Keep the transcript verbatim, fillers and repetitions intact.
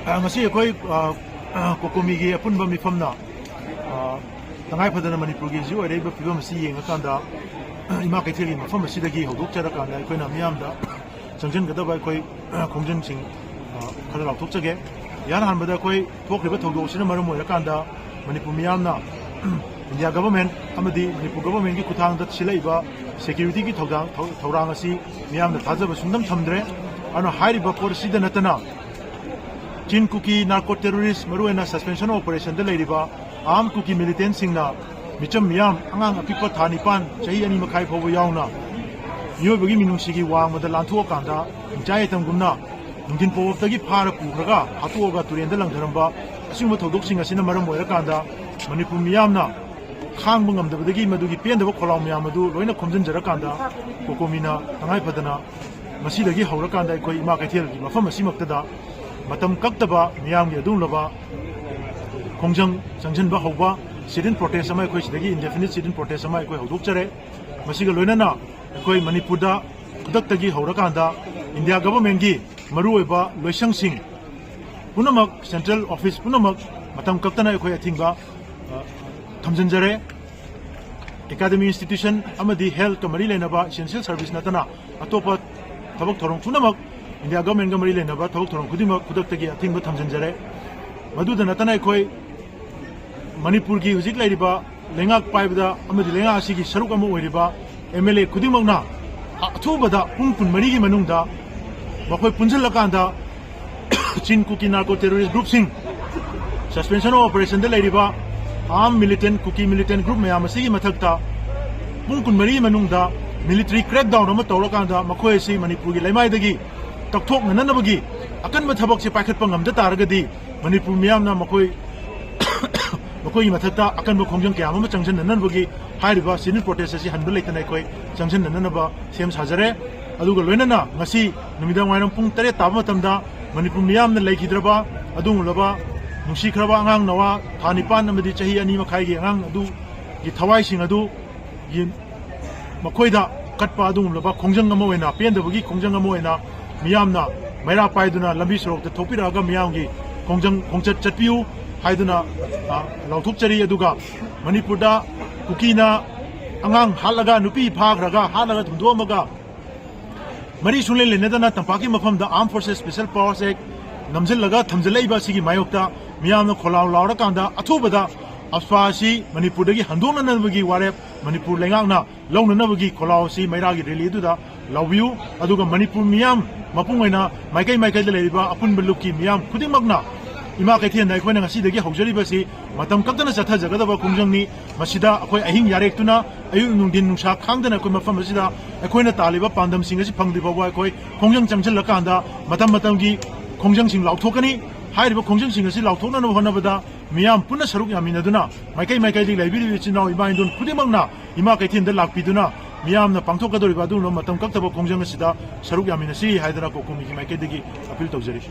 ꯑ, ꯉꯁꯤ ꯑꯩꯈꯣꯏ, ꯑ, ꯑ, ꯀꯣꯀꯣꯃꯤꯒꯤ ꯑꯄꯨꯟꯕ ꯃꯤꯐꯝꯅ, ꯑ, ꯇꯉꯥꯏ ꯐꯗꯅ ꯃꯅꯤꯄꯨꯔꯒꯤ ꯍꯧꯖꯤꯛ ꯑꯣꯏꯔꯛꯏꯕ ꯐꯤꯕꯝ ꯑꯁꯤ ꯌꯦꯡꯉꯀꯥꯟꯗ, ꯏꯃꯥ ꯀꯩꯊꯦꯜꯒꯤ ꯃꯐꯝ ꯑꯁꯤꯗꯒꯤ ꯍꯧꯗꯣꯛꯆꯔꯀꯥꯟꯗ ꯑꯩꯈꯣꯏꯅ ꯃꯤꯌꯥꯝꯗ ꯆꯪꯁꯤꯟꯒꯗꯕ ꯑꯩꯈꯣꯏ, ꯑ, ꯈꯣꯡꯖꯪꯁꯤꯡ, ꯑ, ꯈꯔ ꯂꯥꯎꯊꯣꯛꯆꯒꯦ꯫ ꯏꯍꯥꯟ ꯍꯥꯟꯕꯗ ꯑꯩꯈꯣꯏ ꯊꯣꯛꯈ꯭ꯔꯤꯕ ꯊꯧꯗꯣꯛ ꯑꯁꯤꯅ ꯃꯔꯝ ꯑꯣꯏꯔꯀꯥꯟꯗ ꯃꯅꯤꯄꯨꯔ ꯃꯤꯌꯥꯝꯅ ꯏꯟꯗꯤꯌꯥ ꯒꯚꯔꯟꯃꯦꯟꯠ ꯑꯃꯗꯤ ꯃꯅꯤꯄꯨꯔ ꯒꯚꯔꯟꯃꯦꯟꯠꯀꯤ ꯈꯨꯠꯊꯥꯡꯗ ꯁꯤꯜꯂꯛꯏꯕ ꯁꯦꯀ꯭ꯌꯨꯔꯤꯇꯤꯒꯤ ꯊꯧꯗꯥꯡ, ꯊꯧ-, ꯊꯧꯔꯥꯡ ꯑꯁꯤ ꯃꯤꯌꯥꯝꯅ ꯊꯥꯖꯕ ꯁꯨꯡꯊꯝ ꯊꯝꯗ꯭ꯔꯦ꯫ ꯑꯗꯨꯅ ꯍꯥꯏꯔꯤꯕ ꯄꯣꯠ ꯑꯁꯤꯗ ꯅꯠꯇꯅ ꯆꯤꯟ ꯀꯨꯀꯤ ꯅꯥꯔꯀꯣ ꯇꯦꯔꯣꯔꯤꯁ, ꯃꯔꯨꯑꯣꯏꯅ ꯁꯁꯄꯦꯟꯁꯟ ꯑꯣꯄꯔꯦꯁꯟꯗ ꯂꯩꯔꯤꯕ ꯑꯥꯔꯝ ꯀꯨꯀꯤ ꯃꯤꯂꯤꯇꯦꯟꯠꯁꯤꯡꯅ ꯃꯤꯆꯝ ꯃꯤꯌꯥꯝ, ꯑꯉꯥꯡ ꯑꯄꯤꯛꯄ ꯊꯥ ꯅꯤꯄꯥꯟ, ꯆꯍꯤ ꯑꯅꯤ ꯃꯈꯥꯏ ꯐꯥꯎꯕ ꯌꯥꯎꯅ ꯃꯤꯑꯣꯏꯕꯒꯤ ꯃꯤꯅꯨꯡꯁꯤꯒꯤ ꯋꯥꯡꯃꯗ ꯂꯥꯟꯊꯣꯛꯑꯀꯥꯟꯗ ꯍꯤꯡꯆꯥ ꯌꯥꯏꯇꯝꯒꯨꯝꯅ ꯅꯨꯡꯊꯤꯟ ꯄꯣꯛꯂꯛꯇꯒꯤ ꯐꯥꯔ ꯄꯨꯈ꯭ꯔꯒ ꯍꯥꯠꯇꯣꯛꯑꯒ ꯇꯨꯔꯦꯟꯗ ꯂꯪꯊꯔꯝꯕ ꯑꯁꯤꯒꯨꯝꯕ ꯊꯧꯗꯣꯛꯁꯤꯡ ꯑꯁꯤꯅ ꯃꯔꯝ ꯑꯣꯏꯔꯀꯥꯟꯗ ꯃꯅꯤꯄꯨꯔ ꯃꯤꯌꯥꯝꯅ ꯈꯥꯡꯕ ꯉꯝꯗꯕꯗꯒꯤ ꯃꯗꯨꯒꯤ ꯄꯦꯟꯗꯕ ꯈꯣꯜꯂꯥꯎ ꯃꯌꯥꯝ ꯑꯗꯨ ꯂꯣꯏꯅ ꯈꯣꯝꯖꯤꯟꯖꯔꯀꯥꯟꯗ ꯀꯣꯀꯣꯃꯤꯅ ꯇꯉꯥꯏ ꯐꯗꯅ ꯃꯁꯤꯗꯒꯤ ꯍꯧꯔꯀꯥꯟꯗ ꯑꯩꯈꯣꯏ ꯏꯃꯥ ꯀꯩꯊꯦꯜꯒꯤ ꯃꯐꯝ ꯑꯁꯤꯃꯛꯇꯗ ꯃꯇꯝ ꯀꯛꯇꯕ ꯃꯤꯌꯥꯝꯒꯤ ꯑꯗꯨꯒꯨꯝꯂꯕ ꯈꯣꯡꯖꯪ ꯆꯪꯁꯤꯟꯕ ꯍꯧꯕ sit-in protest ꯑꯃ, ꯑꯩꯈꯣꯏ ꯁꯤꯗꯒꯤ indefinite sit-in protest ꯑꯃ ꯑꯩꯈꯣꯏ ꯍꯧꯗꯣꯛꯆꯔꯦ꯫ ꯃꯁꯤꯒ ꯂꯣꯏꯅꯅ ꯑꯩꯈꯣꯏ ꯃꯅꯤꯄꯨꯔꯗ ꯈꯨꯗꯛꯇꯒꯤ ꯍꯧꯔꯀꯥꯟꯗ ꯏꯟꯗꯤꯌꯥ ꯒꯚꯔꯟꯃꯦꯟꯠꯀꯤ ꯃꯔꯨꯑꯣꯏꯕ ꯂꯣꯏꯁꯪꯁꯤꯡ ꯄꯨꯝꯅꯃꯛ, ꯁꯦꯟꯇ꯭ꯔꯦꯜ ꯑꯣꯐꯤꯁ ꯄꯨꯝꯅꯃꯛ ꯃꯇꯝ ꯀꯛꯇꯅ ꯑꯩꯈꯣꯏ ꯑꯊꯤꯡꯕ, ꯑ, ꯊꯝꯖꯤꯟꯖꯔꯦ꯫ ꯑꯦꯀꯥꯗꯃꯤ ꯏꯟꯁꯇꯤꯇ꯭ꯌꯨꯁꯟ ꯑꯃꯗꯤ ꯍꯦꯜꯊꯀ ꯃꯔꯤ ꯂꯩꯅꯕ ꯏꯁꯦꯟꯁꯤꯌꯦꯜ ꯁꯔꯚꯤꯁ ꯅꯠꯇꯅ ꯑꯇꯣꯞꯄ ꯊꯕꯛ ꯊꯧꯔꯝ ꯄꯨꯝꯅꯃꯛ, ꯏꯟꯗꯤꯌꯥ ꯒꯚꯔꯟꯃꯦꯟꯠꯀ ꯃꯔꯤ ꯂꯩꯅꯕ ꯊꯕꯛ ꯊꯧꯔꯝ ꯈꯨꯗꯤꯡꯃꯛ ꯈꯨꯗꯛꯇꯒꯤ ꯑꯊꯤꯡꯕ ꯊꯝꯖꯤꯟꯖꯔꯦ꯫ ꯃꯗꯨꯗ ꯅꯠꯇꯅ ꯑꯩꯈꯣꯏ ꯃꯅꯤꯄꯨꯔꯒꯤ ꯍꯧꯖꯤꯛ ꯂꯩꯔꯤꯕ ꯂꯩꯉꯥꯛ ꯄꯥꯏꯕꯗ ꯑꯃꯗꯤ ꯂꯩꯉꯥꯛ ꯑꯁꯤꯒꯤ ꯁꯔꯨꯛ ꯑꯃ ꯑꯣꯏꯔꯤꯕ ꯑꯦꯝ ꯑꯦꯜ ꯑꯦ ꯈꯨꯗꯤꯡꯃꯛꯅ ꯑꯊꯨꯕꯗ ꯄꯨꯡ ꯀꯨꯟꯃꯔꯤꯒꯤ ꯃꯅꯨꯡꯗ ꯃꯈꯣꯏ ꯄꯨꯟꯁꯤꯜꯂꯀꯥꯟꯗ ꯆꯤꯟ ꯀꯨꯀꯤ ꯅꯥꯔꯀꯣ ꯇꯦꯔꯣꯔꯤꯁ ꯒ꯭ꯔꯨꯞꯁꯤꯡ, ꯁꯁꯄꯦꯟꯁꯟ ꯑꯣꯐ ꯑꯣꯄꯔꯦꯁꯟꯗ ꯂꯩꯔꯤꯕ ꯑꯥꯔꯝ ꯃꯤꯂꯤꯇꯦꯟꯠ, ꯀꯨꯀꯤ ꯃꯤꯂꯤꯇꯦꯟꯠ ꯒ꯭ꯔꯨꯞ ꯃꯌꯥꯝ ꯑꯁꯤꯒꯤ ꯃꯊꯛꯇ ꯄꯨꯡ ꯀꯨꯟꯃꯔꯤ ꯃꯅꯨꯡꯗ ꯃꯤꯂꯤꯇꯔꯤ ꯀ꯭ꯔꯦꯛꯗꯥꯎꯟ ꯑꯃ ꯇꯧꯔꯀꯥꯟꯗ ꯃꯈꯣꯏ ꯑꯁꯤ ꯃꯅꯤꯄꯨꯔꯒꯤ ꯂꯩꯃꯥꯏꯗꯒꯤ ꯇꯛꯊꯣꯛꯅꯅꯕꯒꯤ ꯑꯀꯟꯕ ꯊꯕꯛꯁꯦ ꯄꯥꯏꯈꯠꯄ ꯉꯝꯗ ꯇꯥꯔꯒꯗꯤ ꯃꯅꯤꯄꯨꯔ ꯃꯤꯌꯥꯝꯅ ꯃꯈꯣꯏ ꯃꯈꯣꯏꯒꯤ ꯃꯊꯛꯇ ꯑꯀꯟꯕ ꯈꯣꯡꯖꯪ ꯀꯌꯥ ꯑꯃ ꯆꯪꯁꯤꯟꯅꯅꯕꯒꯤ ꯍꯥꯏꯔꯤꯕ sit-in protest ꯑꯁꯤ ꯍꯟꯕ ꯂꯩꯇꯅ ꯑꯩꯈꯣꯏ ꯆꯪꯁꯤꯟꯅꯅꯕ ꯁꯦꯝ ꯁꯥꯖꯔꯦ꯫ ꯑꯗꯨꯒ ꯂꯣꯏꯅꯅ ꯉꯁꯤ ꯅꯨꯃꯤꯗꯥꯡ ꯋꯥꯏꯔꯝ ꯄꯨꯡ ꯇꯔꯦꯠ ꯇꯥꯕ ꯃꯇꯝꯗ ꯃꯅꯤꯄꯨꯔ ꯃꯤꯌꯥꯝꯅ ꯂꯩꯈꯤꯗ꯭ꯔꯕ ꯑꯗꯨꯒꯨꯝꯂꯕ ꯅꯨꯡꯁꯤꯈ꯭ꯔꯕ ꯑꯉꯥꯡ ꯅꯋꯥ ꯊꯥ ꯅꯤꯄꯥꯟ ꯑꯃꯗꯤ ꯆꯍꯤ ꯑꯅꯤ ꯃꯈꯥꯏꯒꯤ ꯑꯉꯥꯡ ꯑꯗꯨꯒꯤ ꯊꯋꯥꯏꯁꯤꯡ ꯑꯗꯨꯒꯤ ꯃꯈꯣꯏꯗ ꯀꯠꯄ ꯑꯗꯨꯒꯨꯝꯂꯕ ꯈꯣꯡꯖꯪ ꯑꯃ ꯑꯣꯏꯅ, ꯄꯦꯟꯗꯕꯒꯤ ꯈꯣꯡꯖꯪ ꯑꯃ ꯑꯣꯏꯅ ꯃꯤꯌꯥꯝꯅ ꯃꯩꯔꯥ ꯄꯥꯏꯗꯨꯅ ꯂꯝꯕꯤ ꯁꯣꯔꯣꯛꯇ ꯊꯣꯛꯄꯤꯔꯛꯑꯒ ꯃꯤꯌꯥꯝꯒꯤ ꯈꯣꯡꯖꯪ ꯈꯣꯡꯆꯠ ꯆꯠꯄꯤꯌꯨ ꯍꯥꯏꯗꯨꯅ, ꯑ, ꯂꯥꯎꯊꯣꯛꯆꯔꯤ꯫ ꯑꯗꯨꯒ ꯃꯅꯤꯄꯨꯔꯗ ꯀꯨꯀꯤꯅ ꯑꯉꯥꯡ ꯍꯥꯠꯂꯒ, ꯅꯨꯄꯤ ꯐꯥꯈ꯭ꯔꯒ ꯍꯥꯠꯂꯒ ꯊꯨꯝꯗꯣꯛꯑꯝꯃꯒ ꯃꯔꯤ ꯁꯨꯡꯂꯩ ꯂꯩꯅꯗꯅ ꯇꯝꯄꯥꯛꯀꯤ ꯃꯐꯝꯗ Armed Forces Special Powers Act ꯅꯝꯁꯤꯜꯂꯒ ꯊꯝꯖꯤꯜꯂꯛꯏꯕ ꯑꯁꯤꯒꯤ ꯃꯥꯌꯣꯛꯇ ꯃꯤꯌꯥꯝꯅ ꯈꯣꯜꯂꯥꯎ ꯂꯥꯎꯔꯀꯥꯟꯗ ꯑꯊꯨꯕꯗ ꯑꯐꯁꯄꯥ ꯑꯁꯤ ꯃꯅꯤꯄꯨꯔꯗꯒꯤ ꯍꯟꯗꯣꯛꯅꯅꯕꯒꯤ ꯋꯥꯔꯦꯞ ꯃꯅꯤꯄꯨꯔ ꯂꯩꯉꯥꯛꯅ ꯂꯧꯅꯅꯕꯒꯤ ꯈꯣꯜꯂꯥꯎ ꯑꯁꯤ ꯃꯩꯔꯥꯒꯤ rally ꯑꯗꯨꯗ ꯂꯥꯎꯕꯤꯌꯨ꯫ ꯑꯗꯨꯒ ꯃꯅꯤꯄꯨꯔ ꯃꯤꯌꯥꯝ ꯃꯄꯨꯡ ꯑꯣꯏꯅ ꯃꯥꯏꯀꯩ ꯃꯥꯏꯀꯩꯗ ꯂꯩꯔꯤꯕ ꯑꯄꯨꯟꯕ ꯂꯨꯞꯀꯤ ꯃꯤꯌꯥꯝ ꯈꯨꯗꯤꯡꯃꯛꯅ ꯏꯃꯥ ꯀꯩꯊꯦꯜꯗ ꯑꯩꯈꯣꯏꯅ ꯉꯁꯤꯗꯒꯤ ꯍꯧꯖꯔꯤꯕꯁꯤ ꯃꯇꯝ ꯀꯛꯇꯅ ꯆꯠꯊꯖꯒꯗꯕ ꯈꯣꯡꯖꯪꯅꯤ꯫ ꯃꯁꯤꯗ ꯑꯩꯈꯣꯏ ꯑꯍꯤꯡ ꯌꯥꯔꯦꯛꯇꯨꯅ, ꯑꯌꯨꯛ ꯅꯨꯡꯊꯤꯟ ꯅꯨꯡꯁꯥ ꯈꯥꯡꯗꯅ ꯑꯩꯈꯣꯏ ꯃꯐꯝ ꯑꯁꯤꯗ ꯑꯩꯈꯣꯏꯅ ꯇꯥꯜꯂꯤꯕ ꯄꯥꯟꯗꯝꯁꯤꯡ ꯑꯁꯤ ꯐꯪꯗ꯭ꯔꯤ ꯐꯥꯎꯕ ꯑꯩꯈꯣꯏ ꯈꯣꯡꯖꯪ ꯆꯪꯁꯤꯜꯂꯀꯥꯟꯗ ꯃꯇꯝ ꯃꯇꯝꯒꯤ ꯈꯣꯡꯖꯪꯁꯤꯡ ꯂꯥꯎꯊꯣꯛꯀꯅꯤ꯫ ꯍꯥꯏꯔꯤꯕ ꯈꯣꯡꯖꯪꯁꯤꯡ ꯑꯁꯤ ꯂꯥꯎꯊꯣꯛꯅꯅꯕ ꯍꯣꯠꯅꯕꯗ ꯃꯤꯌꯥꯝ ꯄꯨꯟꯅ ꯁꯔꯨꯛ ꯌꯥꯃꯤꯟꯅꯗꯨꯅ, ꯃꯥꯏꯀꯩ ꯃꯥꯏꯀꯩꯗꯒꯤ ꯂꯩꯕꯤꯔꯤꯕ ꯏꯆꯤꯟ ꯏꯅꯥꯎ ꯏꯃꯥ ꯏꯟꯗꯣꯟ ꯈꯨꯗꯤꯡꯃꯛꯅ ꯏꯃꯥ ꯀꯩꯊꯦꯜꯗ ꯂꯥꯛꯄꯤꯗꯨꯅ ꯃꯤꯌꯥꯝꯅ ꯄꯥꯡꯊꯣꯛꯀꯗꯧꯔꯤꯕ ꯑꯗꯨꯒꯨꯝꯂꯕ ꯃꯇꯝ ꯀꯛꯇꯕ ꯈꯣꯡꯖꯪ ꯑꯁꯤꯗ ꯁꯔꯨꯛ ꯌꯥꯃꯤꯟꯅꯁꯤ ꯍꯥꯏꯗꯅ ꯀꯣꯀꯣꯃꯤꯒꯤ ꯃꯥꯏꯀꯩꯗꯒꯤ ꯑꯄꯤꯜ ꯇꯧꯖꯔꯤ꯫